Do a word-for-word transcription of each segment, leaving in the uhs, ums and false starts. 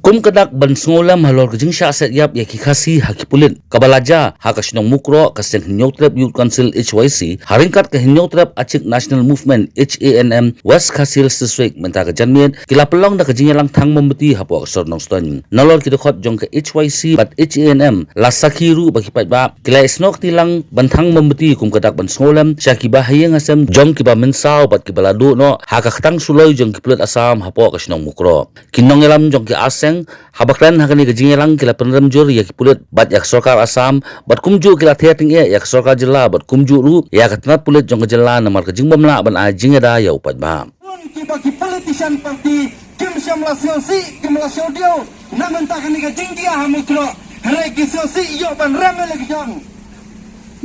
Kum ka dak ban sngewlem halor ka jingshah set ïap ïa ki Khasi ha ki pulit, kaba la jia ha ka shnong Mukroh, ka seng Hynñiewtrep Youth Council, H Y C, ha ryngkat ka Hynñiewtrep Achik National Movement, H A N M, West Khasi Hills District, mynta ka janmiet ki la pynlong da ka jingïalang thang mombati hapoh ka sor Nongstoiñ. Nalor ki dkhot jong ka H Y C bad H A N M la sakhi ruh ba ki paidbah ki la ïasnoh kti lang ban thang mombati kum ka dak ban sngewlem sha ki bahaïing hasem jong ki ba mynsaw bad ki ba la duh noh ha ka ktang suloi jong ki pulit Assam hapoh ka shnong Mukroh. Ki nongïalam jong ki ar seng haba kren ha kane ka jingïalang ki la pynrem jur ïa ki pulit bad ïa ka sorkar Assam bad kumjuh ki la ther tyngeh ïa ka sorkar jylla bad kumjuh ruh ïa ka tnat pulit jong ka jylla namar ka jingbym lah ban ai jingïada ïa u paidbah. Bun kiba ki politician party kim shym la sngewsih, kim la sngewdiaw na mynta kane ka jingjia ha Mukroh, hynrei ki sngewsih ïoh ban rem ïa la ki jong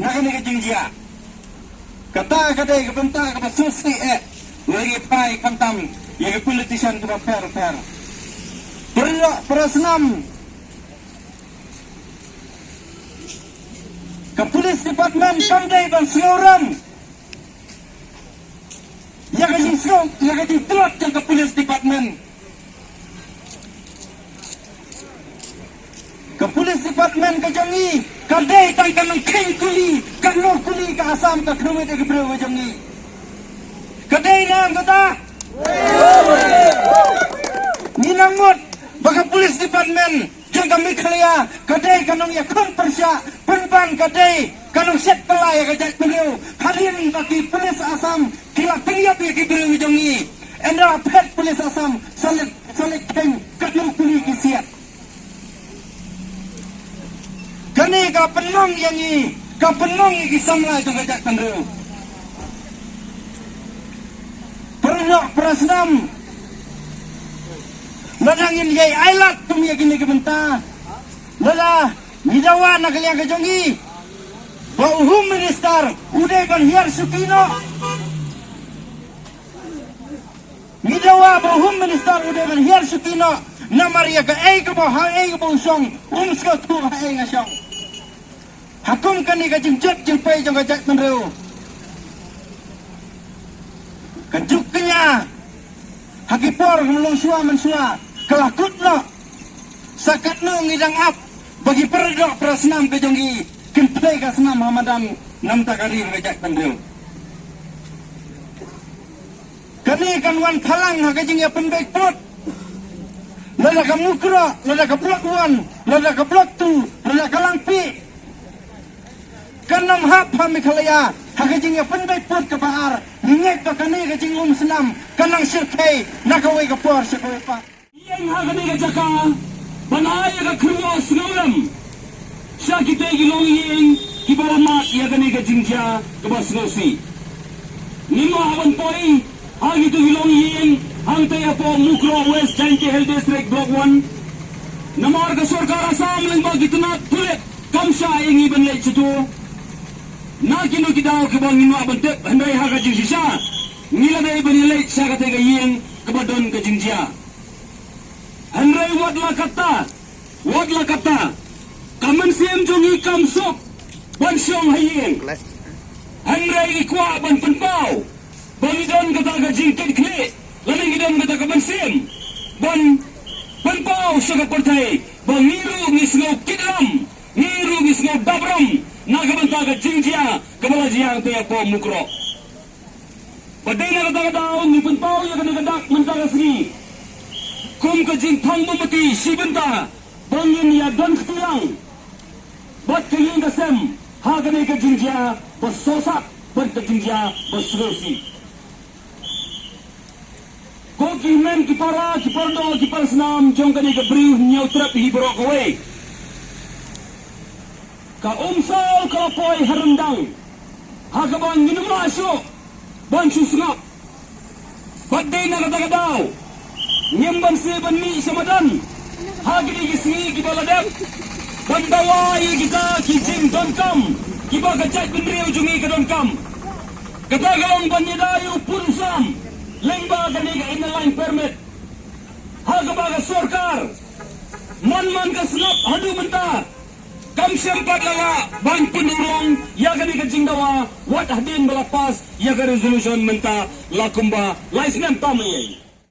na kane ka jingjia. Kata ka dei ka bynta kaba sngewsih eh. Lagi phai khamtam ïa ki politician kiba pher pher. Para, para snam, ka police department kam dei ban sngewrem ïa ka jingsngew, ïa ka jingtlot jong ka police department. Ka police department ka jong ngi ka dei tang ka nongkheiñ kuli, ka nongkuli ka Assam, ka khmih ïa ki briew ka jong ngi. Ka dei nam kata. Ngi nang mut ba ka police department jong ka Meghalaya ka dei ka nongïakhun pyrshah, pynban ka dei ka nongshet pynlait ïa ka jaitbynriew. Hadien ba ki police Assam ki la pynïap ïa ki briew jong ngi, ynda phet police Assam sa leit, sa leit kheiñ ka nongkuli ki siat. Kane ka pynlong ïa ngi, ka pynlong ïa ki samla jong ka jaitbynriew. Para noh para snam, lada ngin ïai ailad kum ïa kine ki bynta, lada ngi dawa na ka liang ka jong ngi ba u Home Minister u dei ban hiar shuki noh. Ngi dawa ba u Home Minister u dei ban hiar shuki noh namar ïa kaei kaba, haei kaba u shong um sngewthuh haei nga shong. Ha kum kane ka jingjot jingpei jong ka jaitbynriew, ka juk kñia ha ki por ka long shuwa mynshuwa ka la kut noh. Sa katno ngi dang ap ba ki para doh para snam ka jong ngi kin pynleit ka snam ha madan namar ka ri ka jaitbynriew. Kane kan wan phalang ha ka jingïapynbeit put. Lada ka Mukroh, lada ka Block One, lada ka Block Two, lada ka Langpih, kan ym hap ha Meghalaya ha ka jingïapynbeit put kaba ar. Ngi ngeit ba kane ka jingum snam kan nang shyrkhei na kawei ka por sha kawei pat. Ïeng ha kane ka jaka ban ai ïa ka khynñiuh sngewlem sha kita ki longïing kiba la mad ïa kane ka jingjia kaba sngewsih. Ngim lah ban poi ha kita ki longïing hangta hapoh Mukroh West Jaintia Hills District Block One. Namar ka sorkar Assam lyngba ki tnat pulit kam shah ïa ngi ban leit shato. Na kino ki daw kiba ngim lah ban tip, hynrei ha ka jingshisha ngi la dei ban ïaleit sha kata ka ïing kaba don ka jingjia. Hynrei wat la katta, wat la katta, ka mynsiem jong ngi kam suk ban shong ha ïing. Hynrei ngi kwah ban pynpaw ba ngi don kata ka jingkitkhlieh lane ngi don kata ka mynsiem ban pynpaw sha ka pyrthei ba ngi ruh ngi sngew kit ram, ngi ruh ngi sngew dap ram na ka bynta ka jingjia kaba la jia hangta hapoh Mukroh. Ba dei na kata ka daw ngi pynpaw ïa kane ka dak mynta ka sngi kum ka jingthang mombati shi bynta ba ngin ïa don kti lang bad ka ïing ka sem ha kane ka jingjia ba sohsat bad ka jingjia ba sngewsih. Ko ki hynmen ki para, ki para doh, ki para snam jong kane ka Bri u Hynñiewtrep hi baroh kawei, ka umsaw ka la poi ha ryndang ha kaba ngim lah shuh ban shu sngap. Bad dei na kata ka daw ngim banse ban mih sha madan ha kine ki sngi kiba la dep ban dawa ïa kita ki jingdonkam kiba ka jaitbynriew jong ngi ka donkam. Kata ka long ban ïada ïa u pud u sam lyngba kane ka Inner Line Permit ha kaba ka sorkar man man ka sngap haduh mynta kam shym pat la lah ban pynurlong ïa kane ka jingdawa wat hadien ba la pass ïa ka resolution mynta la kumba lai snem tam ïa.